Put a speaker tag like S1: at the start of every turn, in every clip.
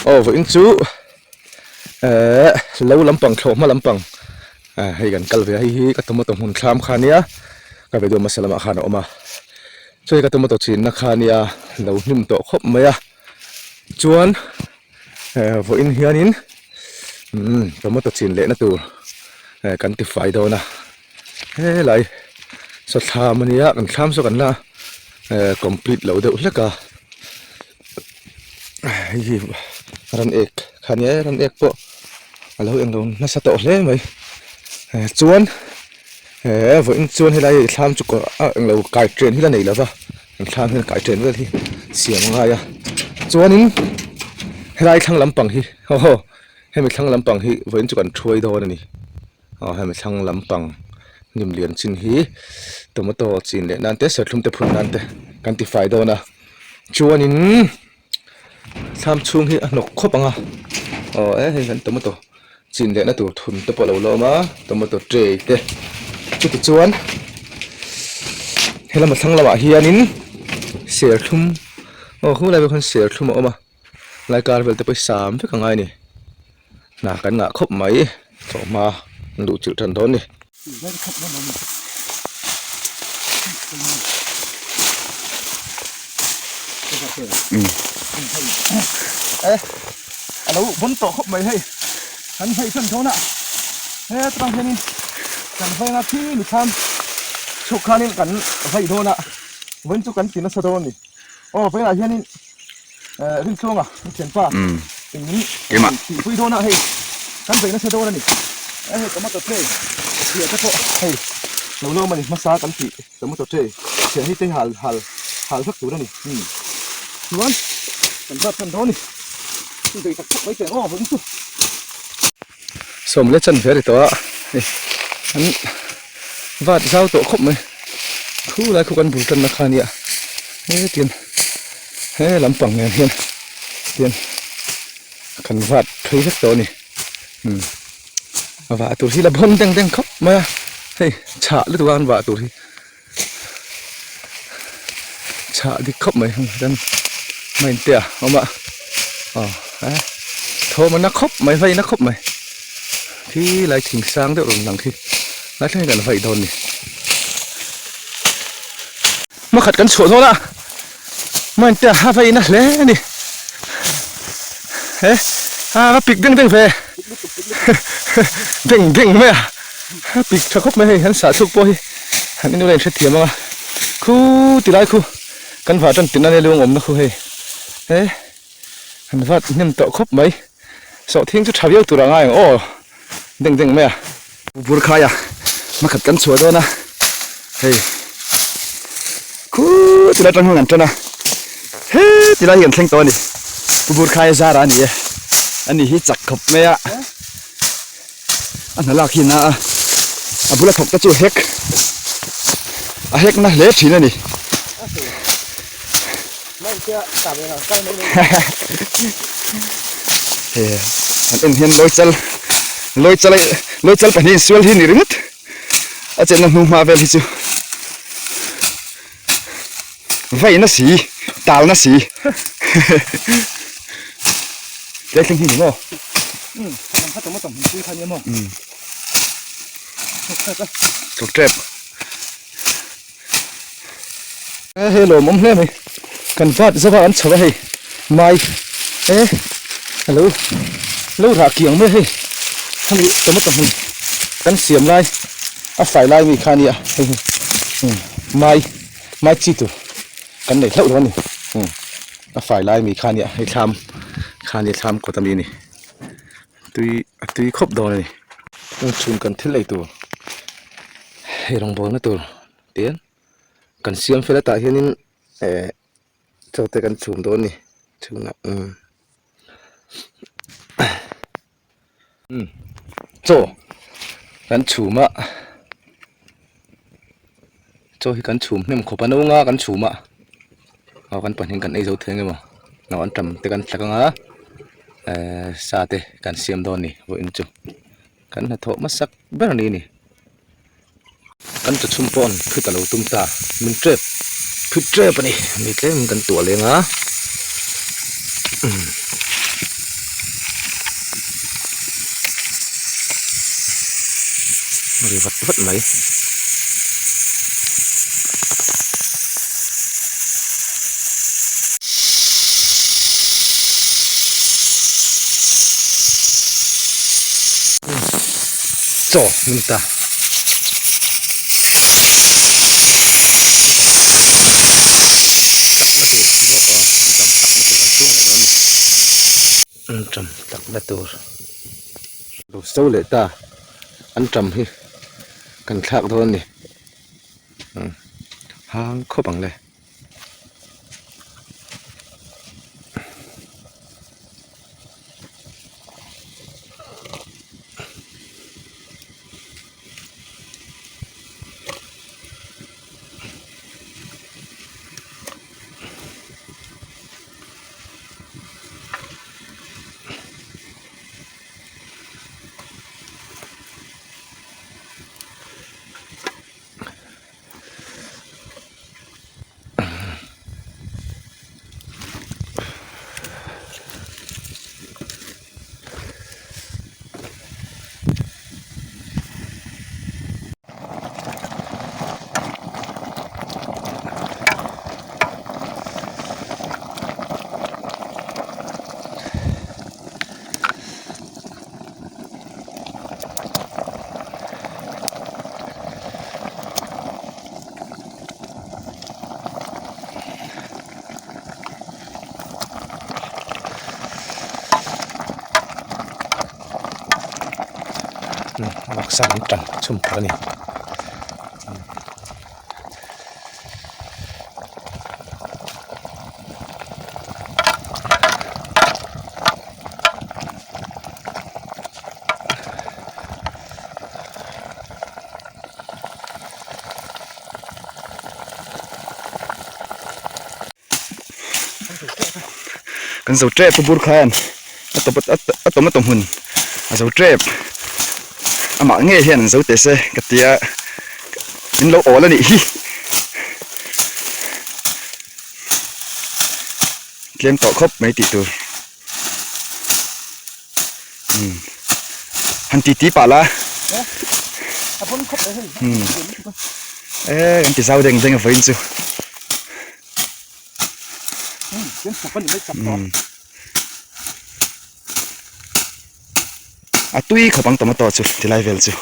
S1: Aw vawiin chu ehh lo lampang thlawh hma lampang ah hei kan kal ve a hei hi ka tomato hmun thlam kha ania ka video hmasa lamah khan a awm a chuan ka tomato chinna kha ania lo hnim tawh khawp mai a chuan ehh vawiin hianin umm tomato chin lehna tur eh kan ti fai dawn a helai saw thlam ania kan thlam saw kan la eh complete lo deuh hlek a. Hei hi ran ek kha nia e ran ek pawh a lo englo nasa tawh hle mai chuan eh vawiin chuan helai hi thlam chu kawr a englo kai train hi la nei lova an thlam hian kai train vel hi siam a ngai a chuanin helai thlang lampang hi aw haw hemi thlang lampang hi vawiin chu kan thuai dawn a ni. Aw hemi thlang lampang hnim lian chin hi tomato chin leh nan te serthlum te phun nan te kan ti fai dawn a chuanin thlam chhung hi a hnawk khawp ang a aw e hei kan tomato chin leh na tur thun te pawh a lo la awm a tomato tray te chuti chuan helama thlang lamah hianin serthlum aw khulai pawh khan serthlum a awm a lai kar vel te pawh hi sam vek a ngai a ni. Hna kan ngah khawp mai thlawhhma an duh chilh tan dawn a ni. E a lo vawn tawh khawp mai hei kan hnaih tan dawn a he atang hianin kan vaina khi mi thlam chhuk khanin kan vaih dawn a vawiin chu kan ti nasa dawn a ni aw vawiinah hianin. Rinchhunga an thianpa eng min tihpui dawn a hei kan beih nasa dawn a ni hei tomato tray chhia te pawh hei lo lawm a ni hmasa kan tih tomato tray chhia hi te hal hal hal vek tur a ni chuan kan zat tan dawn a ni beih tak tak mai teh aw vawiin chu sawm leh chan ve a ri tawh a hei an vat zau tawh khawp mai thu lai khu kan bul tanna kha a nia hetiang. He lampang nen hian tian kan vat phei vek tawh a ni umm a vah tur hi la bawn deng deng khawp mai a hei chhah lutuk a an vah tur hi chhah dik khawp mai heng hian main te a awm a aw e thawm a na khawp mai vai na khawp mai khi lai thing sang deuh rawn lang khi lai thleng hi kan vaih dawn a ni. Hmakhat kan chhuah dawn a main te a va in a hle a ni he a va pik deng deng ve deng deng mai a a pik tha khawp mai hei an sah thluk pawh hi an inula in hrethiam ang a khu ti lai khu kan vah tan tina lung awmna khu hei he an vat hnem tawh khawp mai sawhthing chu tha viau tur a ngai ang aw deng deng mai a. Bur khaia hmakhat kan chhuah dawn a hei khu tilai atang hian kan tan a he tilai hi kan thleng tawh a ni pu bur khaia zar a ni e ani hi chak khawp mai a a hna lak hi na a a bula thawk te chu hek a hek na hle thin a ni he an en hian lawi chal lawi chal lawi chal pahnih insual hi ni ringawt a chenna hnu hma vel hi chu vaina si talna si tlai thleng hi ni maw thawk tep. Hei lawmawm hle mai kan vat zova an chho a hei mai e alo lo rah kiang mai hei hemi tomato hmun kan siam lai a fai lai mi kha ania hei hi mai mai chi tur kan nei hlauh dawn a ni a fai lai mi kha ania hei thlam kha ania thlam kawt ami a ni tui a tui khawp dawn a ni chhun kan thil ei tur hei rawngbawlna tur. Tin, kan siam fel atah hianin eh chaw te kan chhum dawn a ni chhunah umm umm chaw kan chhum a chaw hi kan chhum hnem khawp a no nga kan chhum a aw kan pahnih kan ei zo thei ang emaw no an tam te kan thlak ang a eh sa te kan siam dawn a ni vawiin chu kan hnathawh hmasak ber a ni a ni. Kan chu chhum pawn phit a lo tum ta, min tep phit tep a ni, mi tlem kan tuah leng a. Ri vat vat mai. Chaw hmun ta. Anṭam tlakna tur lo so leh ta anṭam hi kan thlak dawn a ni hang khawp ang le. Vawksa an tan chhum tur a ni.
S2: Kan zo tep a bur khan a tawp a tomato hmun a zo tep amah ngei hian an zo teh se ka tia min lo awl a nih hi tlem tawh khawp mai tih tur umm han ti ti pah la umm e kan ti zau deng deng a vawiin chu umm a tui khawp ang tomato chu tilai vel chu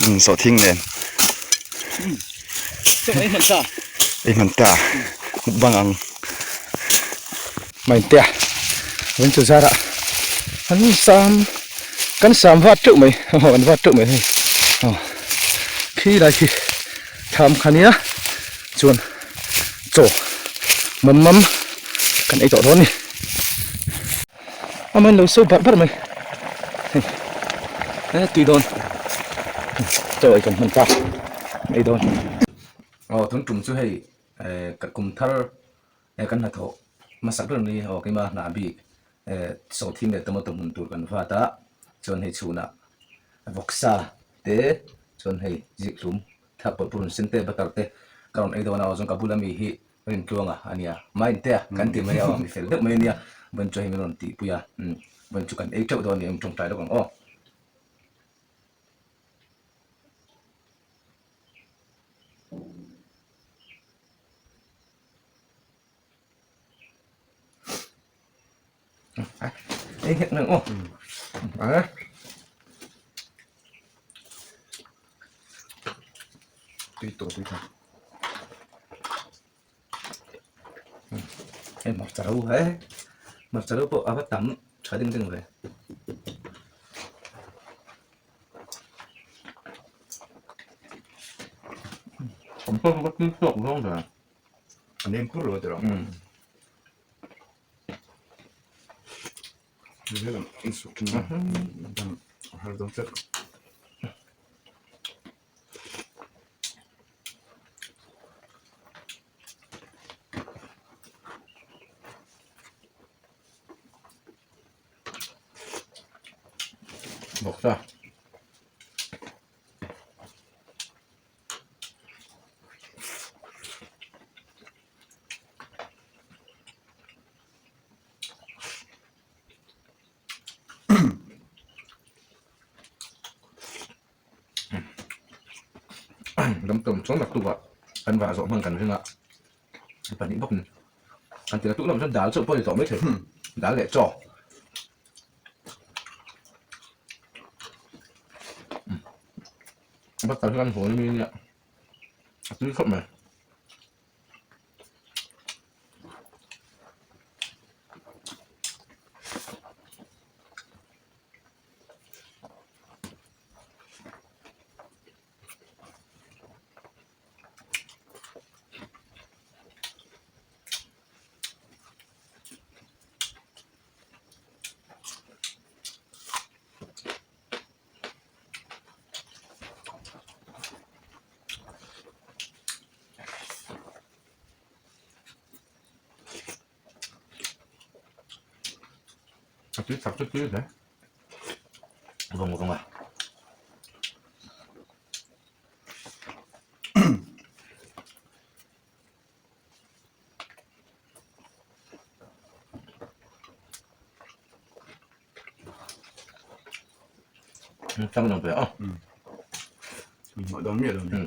S2: umm sawhthing nen ei hman ta mukbang ang.
S1: Maintea vun chu zarah an sam kan sam vat teuh mai aw an vat teuh mai hei aw khi lai khi tham kha nia chuan chaw mam mam kan ei tawh dawn a ni amahin lo so barh barh mai hei e tui dawn chaw ei kan hman ta ei dawn aw tun tum chu hei ka kum thar He kan hnathawh hmasak ber mai aw keimah hna bik sawhthing leh tomato hmun tur kan vat a, chuan hei chhunah vawksa te chuan hei zikhlum thak pawlh purun sen te butter te ka rawn ei dawn a aw chuan ka bula mi hi Rintluanga a nia Mainte kan ti mai a aw mi fel deuh mai a nia vawiin chu hei min rawn tihpui a vawiin chu kan ei teuh dawn a ni em tawngtai lawk ang aw. Ei nghet nang aw. A. Tui tawh tui tha. Hei hmarcha ro he. Hmarcha ro pawh a va tam tha ding ding ve.
S2: A nem khur lo tiraw.
S1: Bawk ta. Damtawm chuan naktukah kan vah zawh hman kan ring a, pahnih bawk ni. Kan ti naktuk lamah chuan dal chauh pawh a ni tawh maithei, dal leh chaw. Butter hi kan hawn ami nia, a tui khawp mai. A tui chak chu tui hle vawng vawng a. Chang dang ve a.
S2: Dang miah lo ni.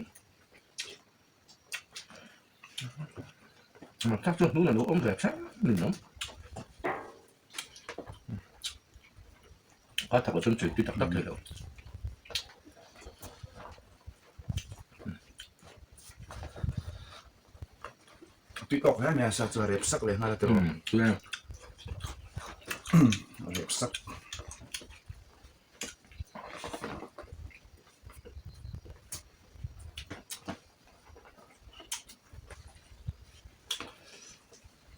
S1: Chắc chu hnung là nó ôm về chắc mình lắm. Có thật là chân chửi tuy tak tak thei lo.
S2: Tui tawk hle mai a sa chu a rep sak leh nghal a tiraw.
S1: Tui a.
S2: A rep sak.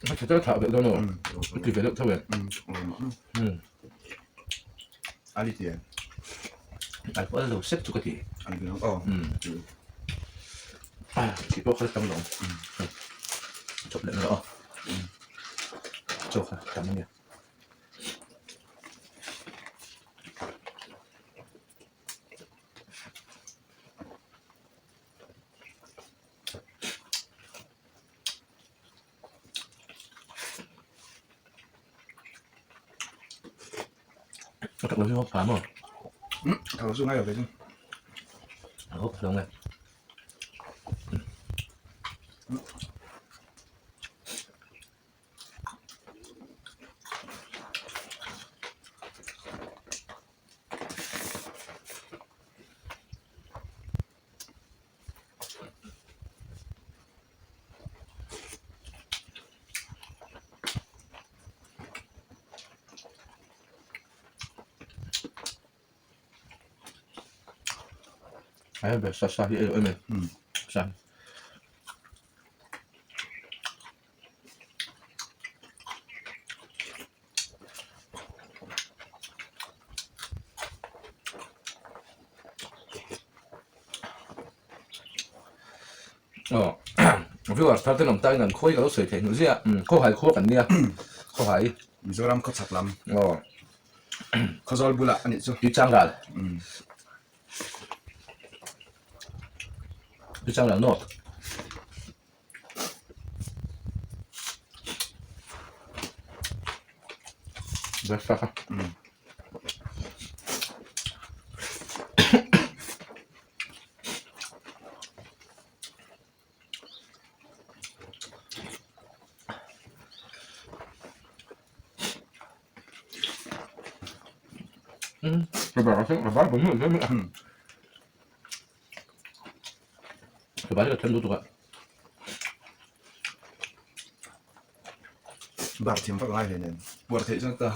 S1: A tha deuh thah ve dawn aw. A ti ve deuh tho e.
S2: A ni ti em?
S1: Ai pawh a lo sep chu ka ti.
S2: An ti aw.
S1: Ti pawh kha tam lo. Chawp leh rawh aw. Chaw kha tam ania. A tak lo hi hawp pha maw?
S2: A tak lo chu ngai lo ve chu.
S1: A hawp pha lo nge. Ai ber sa sa hi ei em em sa. Aw viewers thar te lawm ta in an khawi ka lo sawi theih hnu ziah khawhai khua kan nia khawhai
S2: Mizoram khawchhak lam
S1: aw
S2: Khawzawl bulah a nih chu
S1: Tuichang ral Tuichang ral north. Breakfast a.
S2: Bar thiam vak ngai hle nen buar theih chuan ta.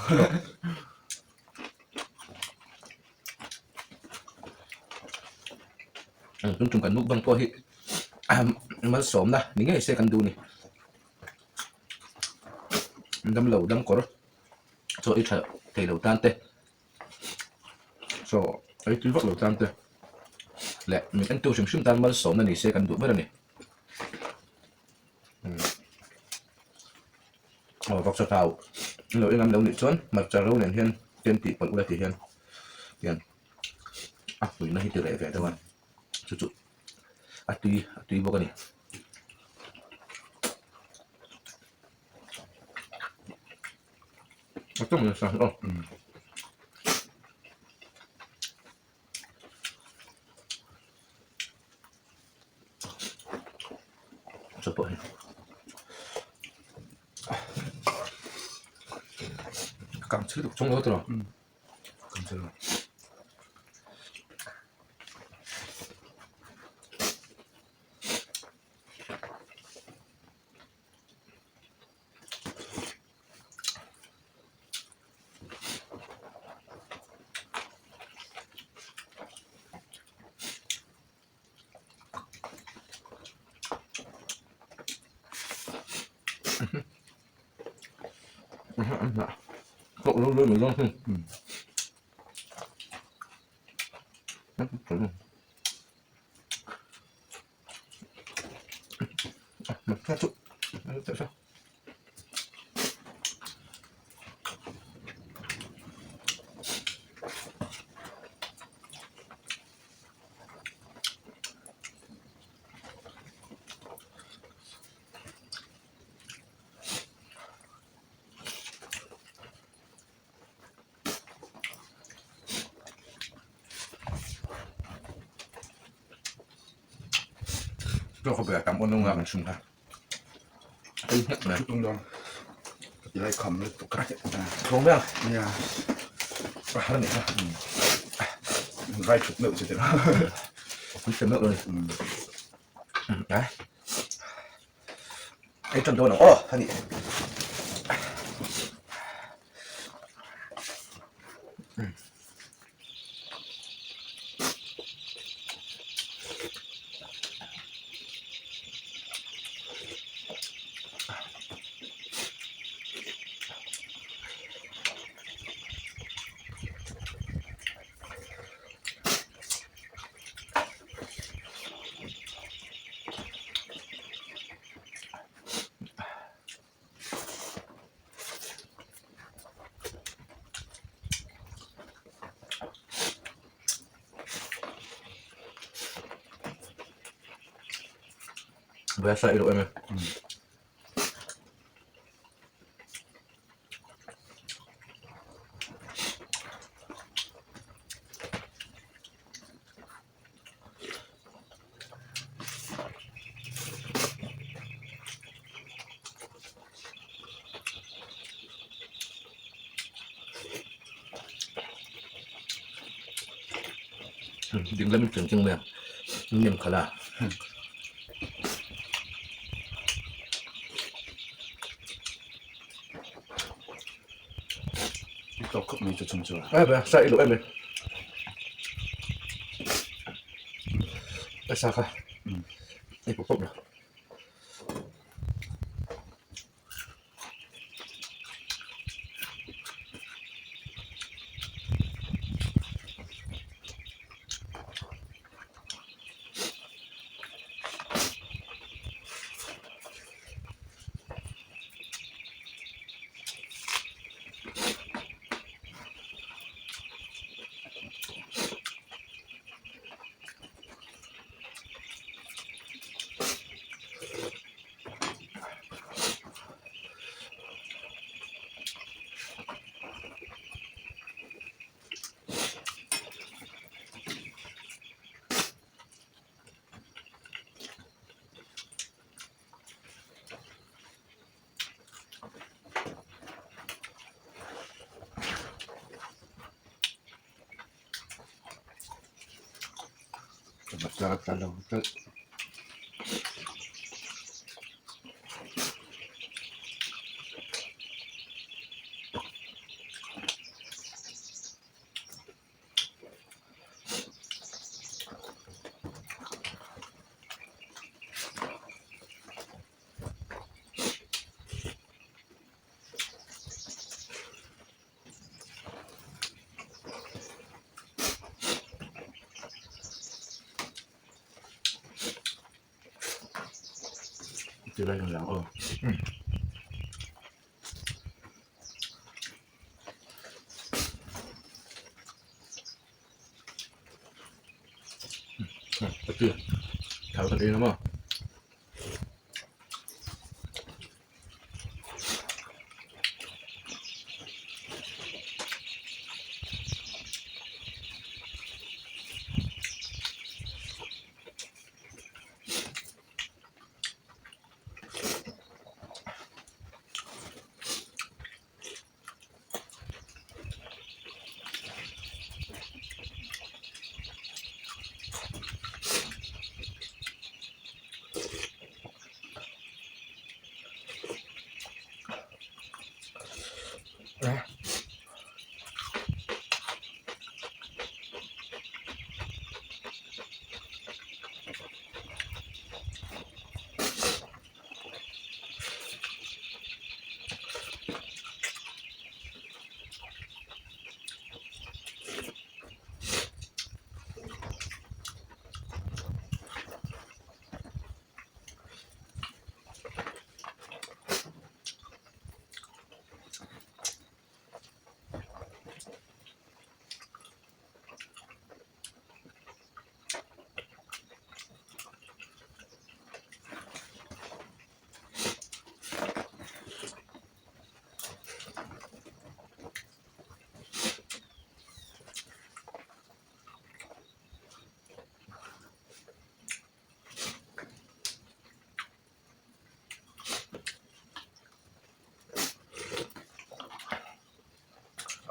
S1: Tun tum kan mukbang pawh hi malsawmna ni ngei se kan duh a ni. Damlo damkawr chaw ei tha thei lo tan te chaw ei tui vak lo tan te leh min entu hrim hrim tan malsawmna ni se kan duh ber a ni. Aw vawksa thau lo engam lo nih chuan hmarcha ro nen hian tlem tih pawlh ula tih hian hian a hmuihna hi ti reh ve deuh a chu chu a tui a tui bawk a ni. A tawng nasa aw. Kang chhe lutuk chawng lo tawh kang chhe lo. Chaw khaw ber tam awn lo nga kan chhung kha ei hnek mai
S2: tung dawn ka ti lai kham lutuk kha
S1: thawng ber
S2: nia
S1: a har ni kha
S2: vai thut meuh chu tira
S1: pui fel meuh lo ni a ei tan dawn ang aw ani Biasa ilo em em. Ding lam chung chung mai a nem khalh a.
S2: Tawk khawp mai chu chung chu.
S1: Ai ba sa ilo em em. Ai sa kha. Ei pawp pawp lo. Tilai ang lang aw. Thau kan ei na maw.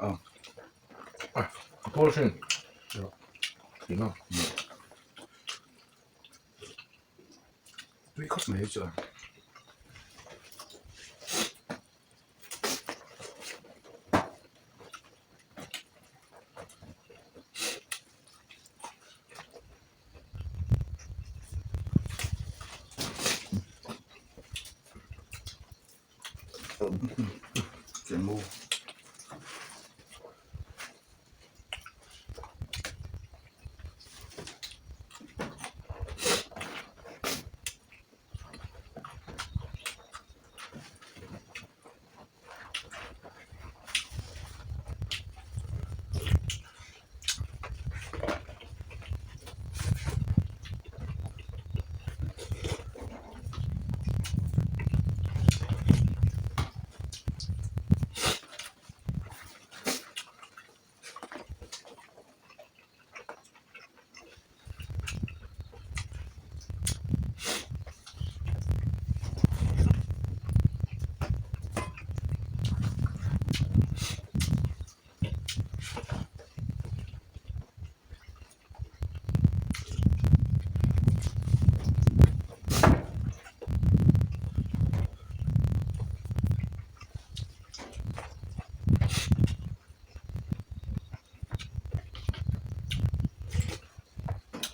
S1: A pawl hrin. Tih a.
S2: Tui khawp mai chu a.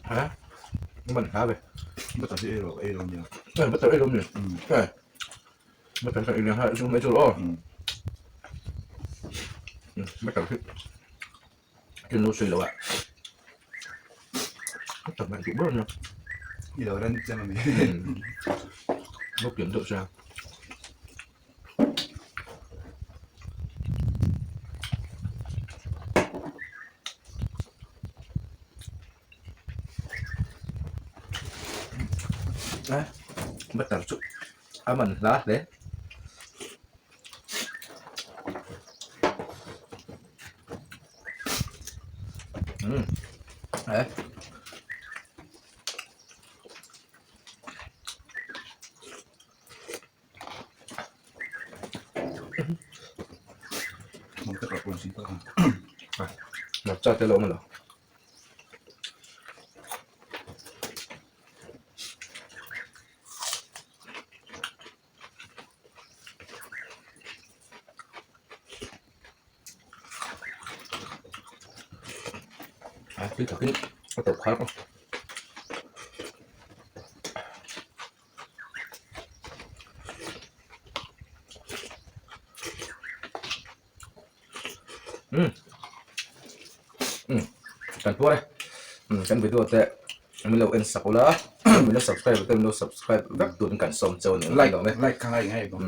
S1: Ha? Man hla ve.
S2: Butter hi ei rawh ei lo nia.
S1: Eh butter ei lo mi. Eh. Butter ka ei ha chu mai chu aw. Butter hi. Tin lo sui lo a. Butter mai duh ber nia.
S2: I lo ran chem ami.
S1: Lo pian deuh sia. Butter chu a man hla hle. Hmarcha te a lo awm a lo. A tui takin a tawp khar a. Umm umm kan puar e umm kan video te min lo en sak ula min lo subscribe te min lo subscribe vek turin kan sawm cheu a ni
S2: like like kha ngai ngai bawk.